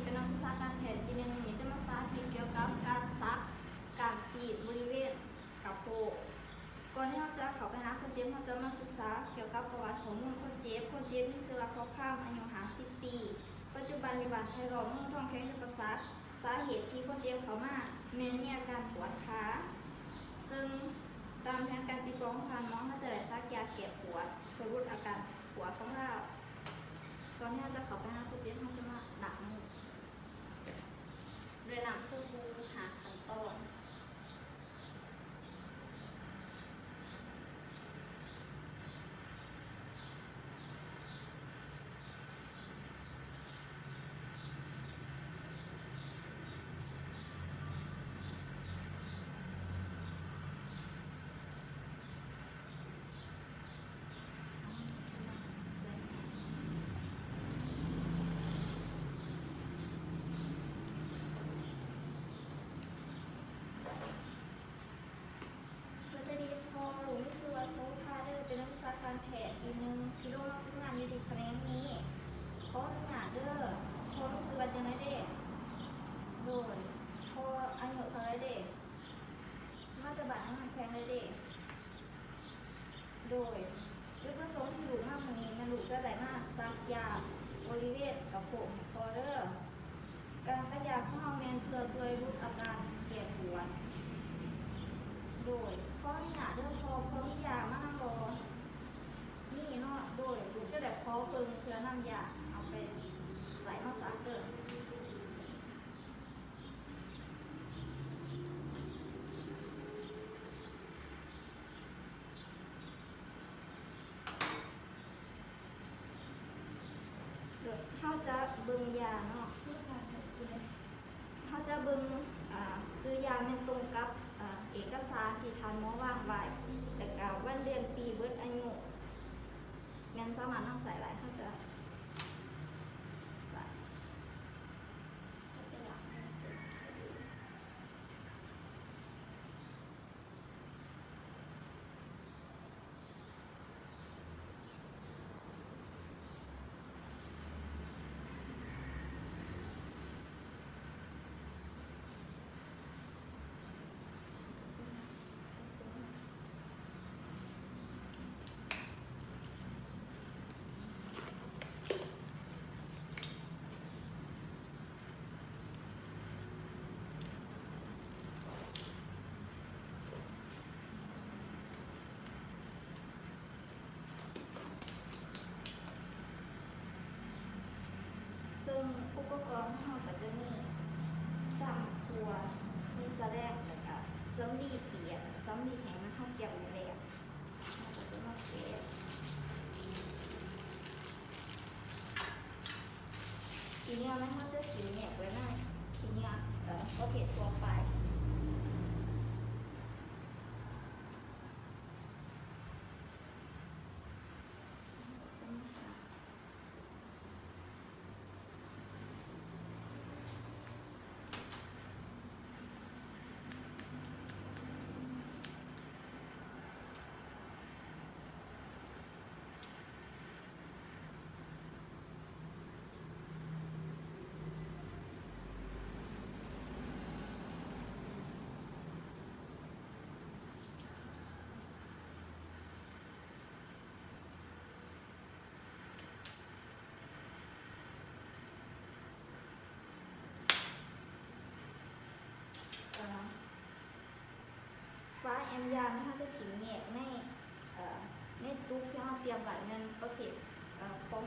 ເປັນນັກສຶກສາການແພດປີໜຶ່ງ ມື້ນີ້ຈະມາສາທິດກ່ຽວກັບການສັກ, ການສີດບໍລິເວນກະໂພກ. ກ່ອນທີ່ເຮົາຈະເຂົ້າໄປຫາຄົນເຈັບ, ເຮົາຈະມາສຶກສາກ່ຽວກັບປະຫວັດຂໍ້ມູນຄົນເຈັບ. ຄົນເຈັບມີຊື່ວ່າ ພໍ່ຄຳ, ອາຍຸຫ້າສິບປີ, ປັດຈຸບັນຢູ່ບ້ານໄຜ່ລ້ອມ ເມືອງທອງແຂງ ຈຳປາສັກ. ສາເຫດທີ່ຄົນເຈັບເຂົ້າມາແມ່ນມີອາການປວດຂາ, ເຊິ່ງຕາມແຜນການຕິດຕໍ່ຂອງທ່ານໝໍ, ເຮົາຈະໄດ້ສັກຢາແກ້ປວດ ເພື່ອຫຼຸດອາການປວດຂອງລາວ. ກ່ອນທີ່ເຮົາຈະເຂົ້າໄປຫາຄົນເຈັບ, ເຮົາຈະມາລ້າງມືດ້ວຍນ້ຳສະບູຫ້າຂັ້ນຕອນ. ສະບາຍດີພໍ່, ລູກມີຊື່ວ່າໂສພາເດີ, ເປັນນັກສຶກສາການແພດປີໜຶ່ງ ທີ່ລົງມາຝຶກງານຢູ່ທີ່ຂະແໜງນີ້. ຂໍອະນຸຍາດເດີ, ພໍ່ມີຊື່ວ່າຈັ່ງໃດເດ? ໂດຍ, ພໍ່ອາຍຸເທົ່າໃດເດ? ມາແຕ່ບ້ານນາແຂວງໃດເດ? ໂດຍ, ຈຸດປະສົງທີ່ລູກມາມື້ນີ້ແມ່ນລູກຈະໄດ້ມາສັກຢາບໍລິເວນກະໂພກໃຫ້ພໍ່ເດີ. ການສັກຢາຂອງເຮົາແມ່ນເພື່ອຊ່ວຍຫຼຸດອາການແກ້ປວດ. ໂດຍ, ຂໍອະນຸຍາດເດີພໍ່, ພໍ່ມີຢາມານຳບໍ່? ມີເນາະ. ໂດຍ, ລູກຈະໄດ້ຂໍເບິ່ງເພື່ອນຳຢາເອົາໄປໃສ່ມາສັກເດີ. ເຮົາຈະເບິ່ງຢາເນາະ, ເຮົາຈະເບິ່ງ ອາ ຊື່ຢາແມ່ນຕົງກັບ ອາ ເອກະສານທີ່ທ່ານໝໍວາງໄວ້ ແລ້ວກະວັນເດືອນປີເບິດອາຍຸ ແມ່ນສາມາດນຳໃຊ້ໄດ້. ເຮົາຈະ ເຊິ່ງອຸປະກອນຂອງເຮົາກໍຈະມີຊ້ຳຂົ້ວ, ມີສະແລງ ແລ້ວກະສຳລີປຽກ, ສຳລີແຫ້ງ ມັນເຮົາກຽມໝົດແລ້ວ. ເຮົາກໍຈະມາແກະ ຂີ້ເຫຍື້ອມັນ ເຮົາຈະຖິ້ມແຍກໄວ້ໃນຂີ້ເຫຍື້ອ ເອີ ປະເພດທົ່ວໄປ. ຝາແອມຢານີ້ ເຮົາຈະຖິ້ມແຍກໃນ ເອີ ໃນຕຸກທີ່ເຮົາຕຽມໄວ້ ແມ່ນປະເພດ ເອີ ຂອງ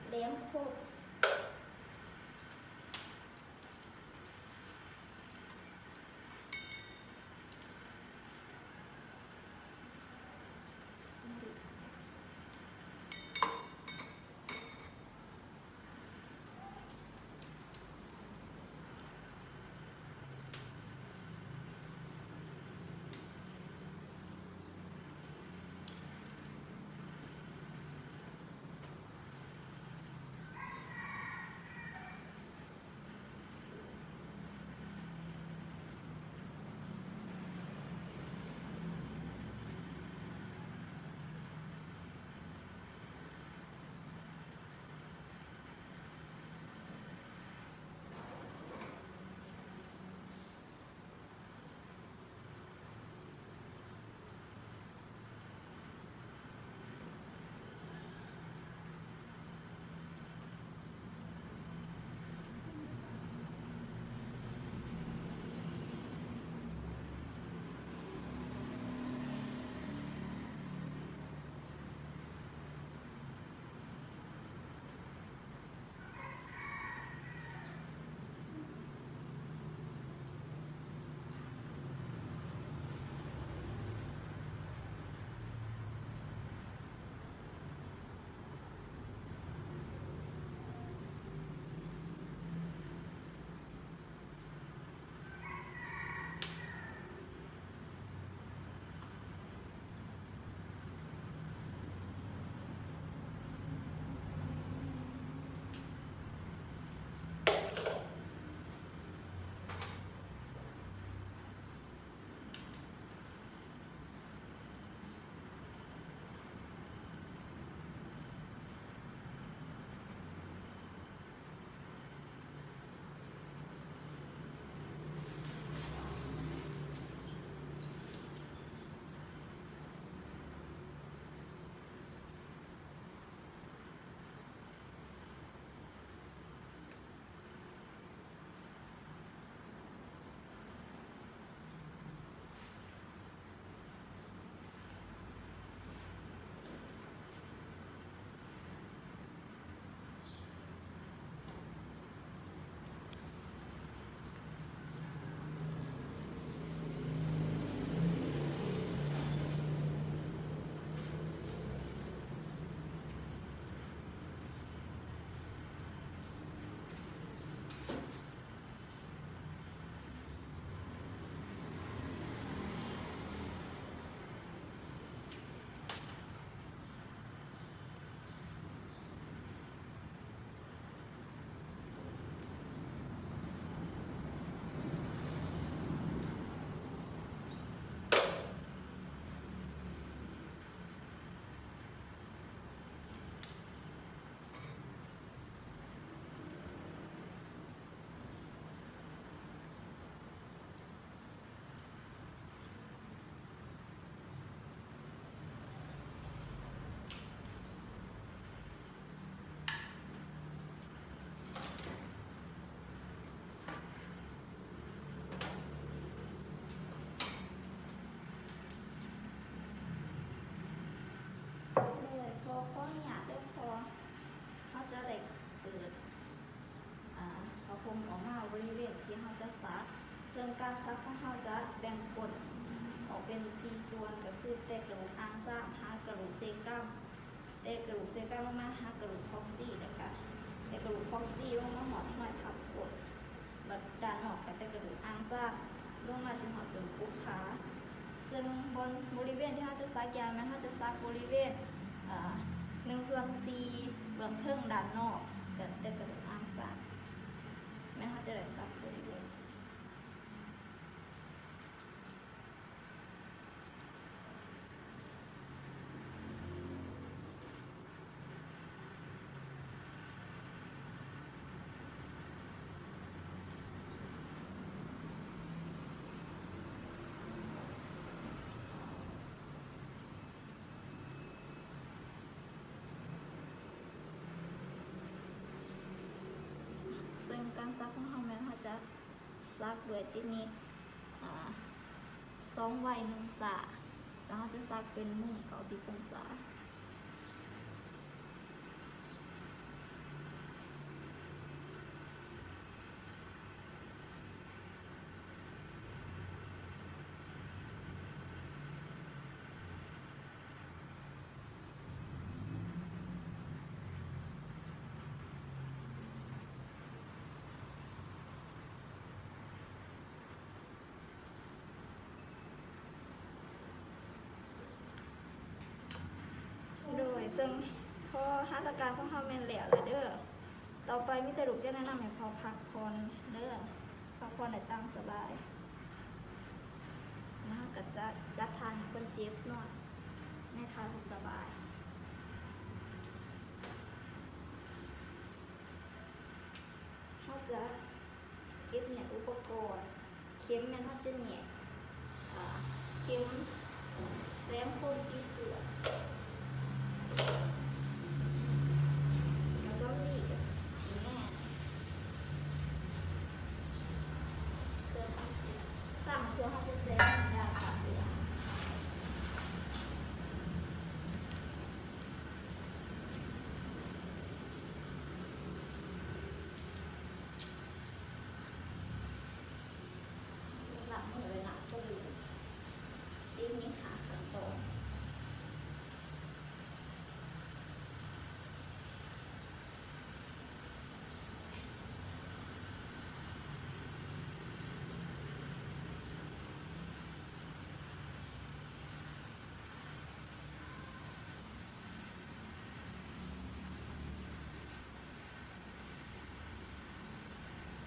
ແຫຼມຄົບ. ເ ຂໍອະນຸຍາດເດີພໍ່ ເຮົາຈະໄດ້ເປີດ ອາ ຜ້າຫົ່ມອອກມາບໍລິເວນທີ່ເຮົາຈະສັກ. ເຊິ່ງການສັກຂອງເຮົາຈະແບ່ງປົນອອກເປັນສີ່ສ່ວນ ກໍຄືແຕ່ກະດູກອ່າງຊາມຫາກະດູກເຊກັມ, ແຕ່ກະດູກເຊກັມລົງມາຫາກະດູກຄອກຊີ ແລ້ວກະແຕ່ກະດູກຄອກຊີລົງມາຮອດຮອຍພັບກົ້ນ. ບາດດ້ານນອກກໍແຕ່ກະດູກອ່າງຊາມລົງມາຈົນຮອດຕົ້ນກົກຂາ. ເຊິ່ງບ່ອນ ບໍລິເວນທີ່ເຮົາຈະສັກຢາແມ່ນເຮົາຈະສັກບໍລິເວນ ເອີ່ ໜຶ່ງສ່ວນສີ່ເບື້ອງເທິງດ້ານນອກ ກໍແຕ່ກະດູກອ່າງຊາມ ແມ່ນເຮົາຈະໄດ້ສັກບໍລິເວນ ເຊິ່ງການສັກຂອງເຮົາແມ່ນເຮົາຈະ ສັກດ້ວຍຕິດນິດ ອາ ສອງໄວໜຶ່ງຊ້າ ແລ້ວເຮົາຈະສັກເປັນມຸມເກົ້າສິບອົງສາ. ໂດຍ ເຊິ່ງພໍຫັດຖະການຂອງເຮົາແມ່ນແລ້ວແລ້ວເດີ. ຕໍ່ໄປມີແຕ່ລູກຈະແນະນຳໃຫ້ພໍ່ພັກຜ່ອນເດີ ພັກຜ່ອນໄດ້ຕາມສະບາຍ. ແລ້ວເຮົາກໍຈະຈັດທ່າໃຫ້ຄົນເຈັບນອນໃນທ່າທີ່ສະບາຍ. ເຮົາຈະເກັບແຍກອຸປະກອນ. ເຂັມແມ່ນເຮົາຈະແຍກ ເຂັມແຫຼມຄົມຕີເສື້ອ ກະສຳລີທີ່ແມ່ນເຄື່ອງຕີເສື້ອ. ຕາມຕົວເຮົາຈະໃສ່ຢາຂ້າເສື້ອ. ລ້າງມືດ້ວຍນ້ຳສະບູ່ ເຮັດມີຫ້າຂັ້ນຕອນ.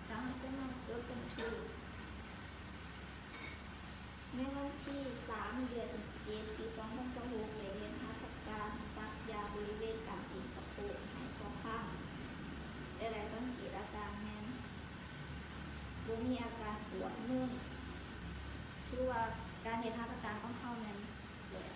ເຮົາຈະມາຈົດບັນທຶກ. ໃນວັນທີສາມ ເດືອນເຈັດ ປີສອງພັນຊາວຫົກ ໄດ້ເຮັດຫັດຖະການສັກຢາບໍລິເວນກ້າມຊີ້ນສະໂພກໃຫ້ພໍ່ພັກ ແລະ ໄດ້ສັງເກດອາການແມ່ນບໍ່ມີອາການປວດມຶນ. ຖືວ່າການເຮັດຫັດຖະການຂອງເຮົາແມ່ນແລ້ວ.